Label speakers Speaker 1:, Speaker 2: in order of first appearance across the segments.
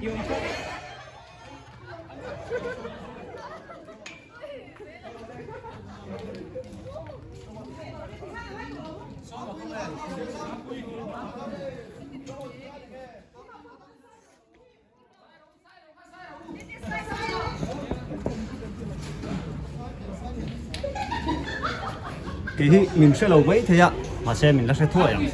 Speaker 1: Kei hi min hre lo mai thei a, mahse min la hre thuai ang.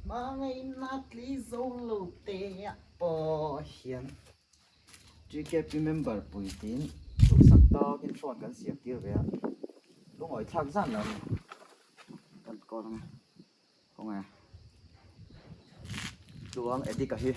Speaker 2: Hmangaihna tli zo lo te ah pawh hian TKP member puitin duhsak takin phone kan siam tir ve a, lungawi thlak zan lo a ni. Kan call ang e, khawnge Tluang Edika hi.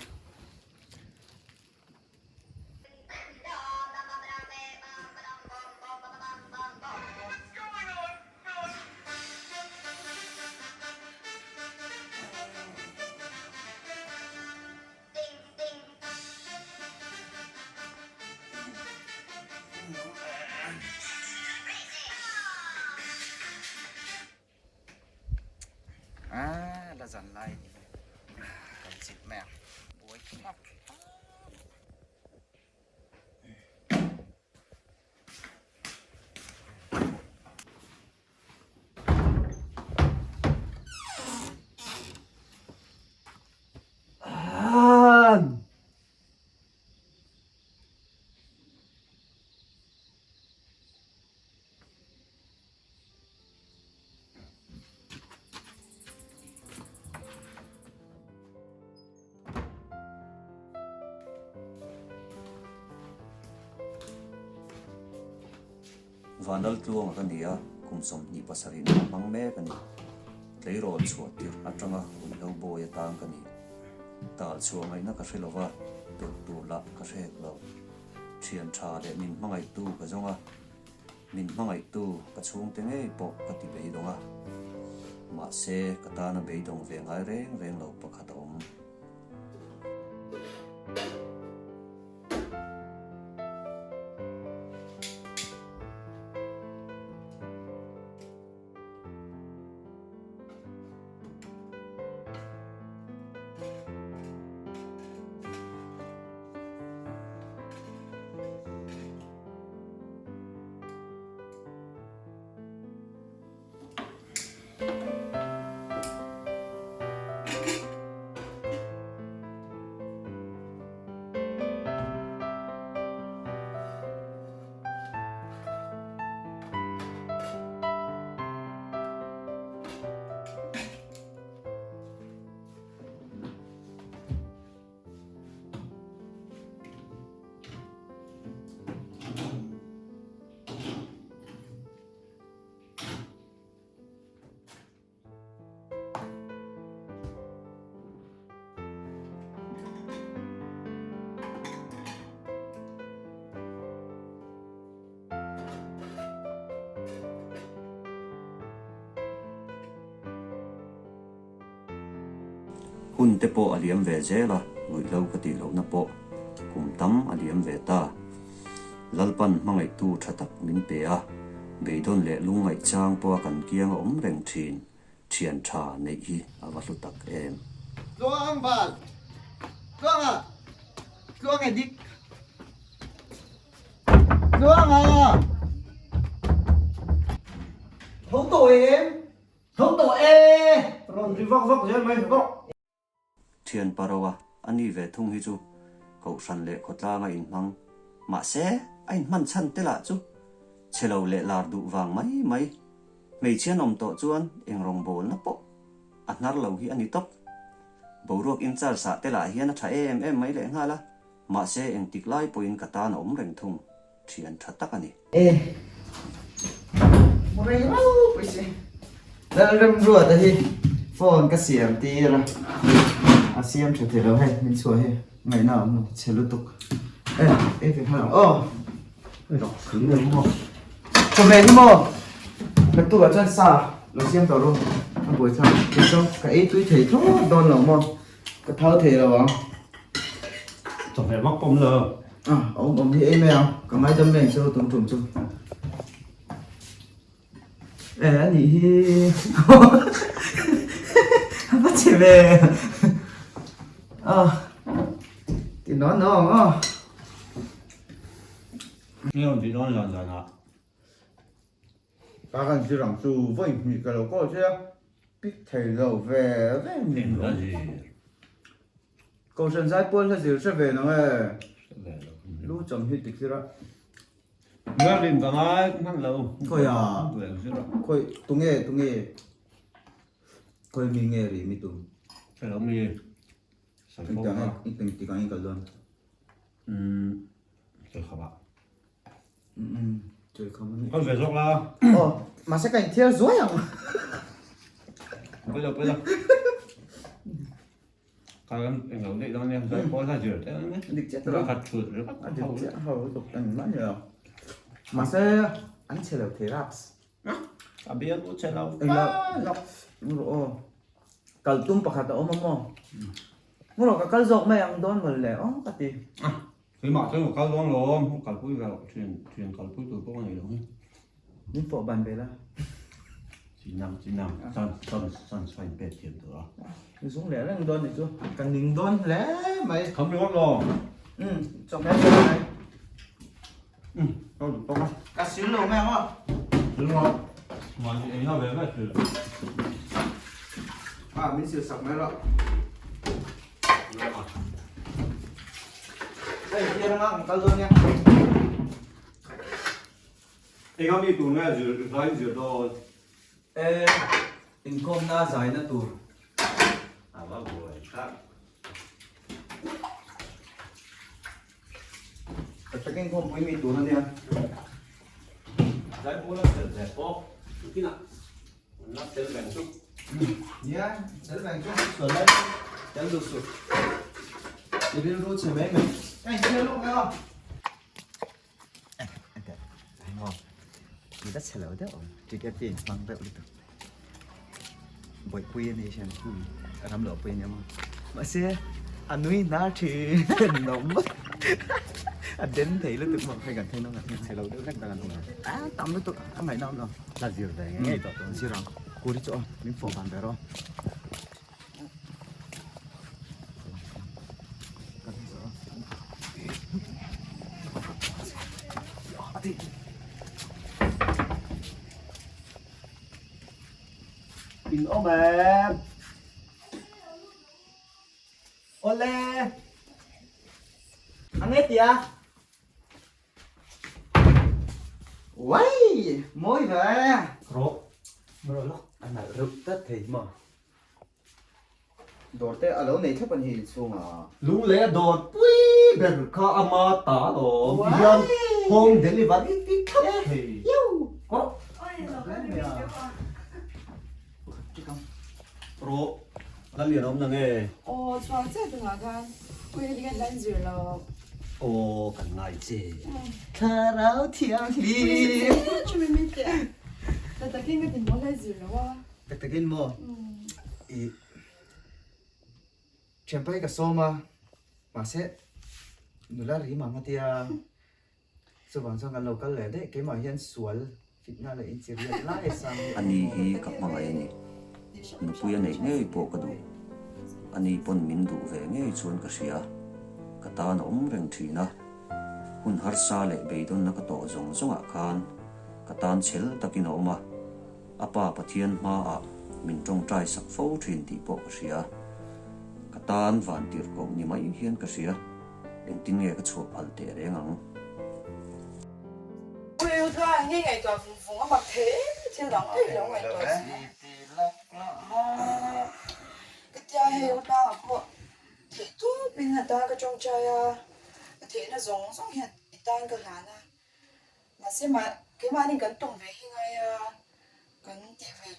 Speaker 2: Ah, la zan lai ni kan chip mai ang buai thlak
Speaker 1: Vanlal tluanga ka ni a, kum 27 na hmang mek a ni. Tleirawl chhuah tirh atanga ruihhlo bawi atan ka ni. Tal chhuah ngaihna ka hre lo va, tawrh tur lah ka hre hek lo. Thian tha leh min hmangaihtu ka zawng a, min hmangaihtu ka chhungte ngei pawh ka ti beidawng a. Mahse, ka tana beidawng ve ngai reng reng lo pakhat a awm. Hun te pawh a liam ve zel a, ruihhlo ka tih lohna pawh kum tam a liam ve ta. Lalpan hmangaihtu tha tak min pe a, beidawn leh lungngaih chang pawha kan kiang a awm reng thin, thian tha neih hi a va hlu tak em.
Speaker 2: Tluang bal! Tluang a! Tluang e dik! Tluang a! Tho tawh em? Tho tawh e!
Speaker 3: Rawn ri vak vak zel mai bawk.
Speaker 1: Thian Paroa a ni ve thung hi chu Kohhran leh khawtlang a inhmang. Mahse, a inhman chhan te lah chu chhe lo leh lar duh vang mai mai. Hmeichhia an awm tawh chuan eng rawngbawlna pawh a hnar lo hi a ni tawp. Boruak inchar sah te lah hian a tha em em mai lehnghal a, mahse engtik lai pawhin ka tan a awm reng thung. Thian tha tak a ni.
Speaker 2: E, mu rei rauh. Pawisa Lalremruata hi phone ka siam tir a, a siam tha thei lo hei min chhuah hi ngaihna a awm lo chhe lutuk e ei ve nghal ang aw. Chawhmeh hi maw naktukah chuan sa lo siam tawh ru a buai thlak tichuan ka ei tui thei thlawt dawn lo maw ka thau thei lo ang.
Speaker 3: Chawhmeh vak pawh awm lo.
Speaker 2: A awm awm hi ei mai ang ka ngaidam mai ang chu tum tum chu. E a nih hi a va che ve a ti nawn nawn ang aw.
Speaker 3: Nge rawn tih dawn zan zan ah.
Speaker 4: Ka kan zir ang chu vawi hnih ka lo call che a, pick thei lo ve ve ni
Speaker 3: Eng la zir.
Speaker 4: Kohhran zai pawl hla zir hre ve nang e.
Speaker 3: Hre ve lo.
Speaker 4: Lu cham hi ti khir a.
Speaker 3: Merlin ka ngai hman lo.
Speaker 4: Khawi a? Khawi tunge tunge khawi mi nge ri mi tum?
Speaker 3: Hre lo mi.
Speaker 4: Engtiang nge engtikah nge kal dawn?
Speaker 3: Umm Chawlhkham ah.
Speaker 4: Umm Chawlhkham a ni.
Speaker 3: Kal ve zawk la.
Speaker 2: Aw mahse ka inthiar zuai ang.
Speaker 3: Pawi lo pawi lo. Ka ram eng lo daih dawn nia, zai pawl kha zir teh ang e.
Speaker 2: Dik chiah tawh.
Speaker 3: Khat thut ringawt.
Speaker 2: A dik chiah ho lutuk engmah ni lo. Mahse an chhe lo thei raps.
Speaker 3: A bial pawh chhe lo.
Speaker 2: Englo rawh aw. Kal tum pakhat a awm a maw? Ngawrawh ka kal zawk mai ang dawn mawlh le aw ka ti.
Speaker 3: Keimah chuan ka kal dawn lo, kalpui ve loh thin, thian kalpui tur pawh ka nei lo hi.
Speaker 2: Min fawh ban ve la.
Speaker 3: Chinang chinang chan chan chan sain pek thiam tur a.
Speaker 2: Ni zung leh reng dawn ni chu. Ka ning dawn hle mai.
Speaker 3: Kham ringawt lo.
Speaker 2: Umm chawhmeh ringawt mai.
Speaker 3: Umm ka duh tawk a.
Speaker 2: Ka sil lo mai ang aw.
Speaker 3: Sil rawh. Mahni ei na ve ve sil.
Speaker 2: Ah min sil sak mai rawh. Hei hian anga kan kal dawn nia.
Speaker 3: Enga mi tur nge zir zai zir dawn?
Speaker 2: E inkhawmna zaina tur.
Speaker 3: A va buai thlak.
Speaker 2: Ka takin khawmpui mi tur ania.
Speaker 3: Zai pawl a tel ve pawh. Kinah an la tel reng chu.
Speaker 2: Nia, tel reng chu sual lai tel duh suh. I rilru chhe mai mai. Ka inchhiar lawk mai a. Ni la chhe lo deuh awm ticket hi inhmang deuh lutuk bawihpui a ni hian a ram loh pui a nia maw mahse a nui hnar thin nawm a den thei lutuk maw hei kan thei nawm a chhe lo deuh hlek tak an awm a tam lutuk a ngaihna awm lo
Speaker 3: la zir ve ngei tawh
Speaker 2: tawh zir ang kuri chu aw min fawh van ber aw.
Speaker 3: In awm em?
Speaker 2: Awle! A nge tia? Uai! Mawi ve!
Speaker 3: Rawh. Rawh lawk.
Speaker 2: A nalh reuh tlat thei maw? Dawr te a lo nei thlap a ni inchhung ah.
Speaker 3: Lung leh dawr pui ber kha ama ta alawm ti hian home delivery ti thlap thei. Rawh la lian awm na nge?
Speaker 5: Aw chhuak chiah tunah khan ui heti hian la inzir lo.
Speaker 3: Aw kan ngai che.
Speaker 2: Thlarau thianghlim.
Speaker 5: Chumi mi teh. Tatakin ka ti maw la inzir lo a.
Speaker 2: Tak takin maw i thianpa hi ka sawm a mahse nula rim ang a tia chuvang chuan kan lo kal leh daih keimah hian sual fitna leh inchiriat lai sang hi
Speaker 1: Ani hi ka hmangaih a ni. Nupui a neih ngei pawh ka duh. Ani pawn min duh ve ngei chuan ka hria. Ka tan a awm reng thin a. Hun harsa leh beidawnna ka tawh zawng zawngah khan ka tan chhel takin a awm a. A pa Pathian hmaah min tawngtai sak fo thin tih pawh ka hria. Ka tan van tirh koh ni mai hian ka hria. Engtin nge ka chhuah phal teh reng ang?
Speaker 5: Ui u tluan nge ngaihtuah vung vung a mak thei em thil dang daih lo ngaihtuah chu. Ka tia hei u tlangah pawh theih tupin a tan ka tawngtai a, ka theihna zawng zawng hian i tan ka hlan a. Mahse mah keimahni kan tum ve hi ngai a, kan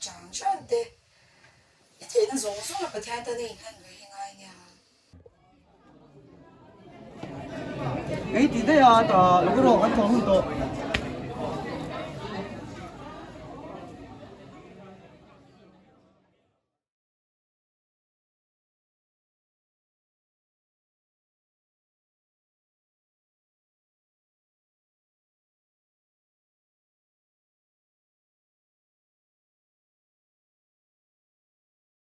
Speaker 5: chang chang teh. I theihna zawng zawng a Pathian tan i inhlan ve hi ngai nia.
Speaker 4: Ei ti daih a ta lo rawh kan thawh hun tawh.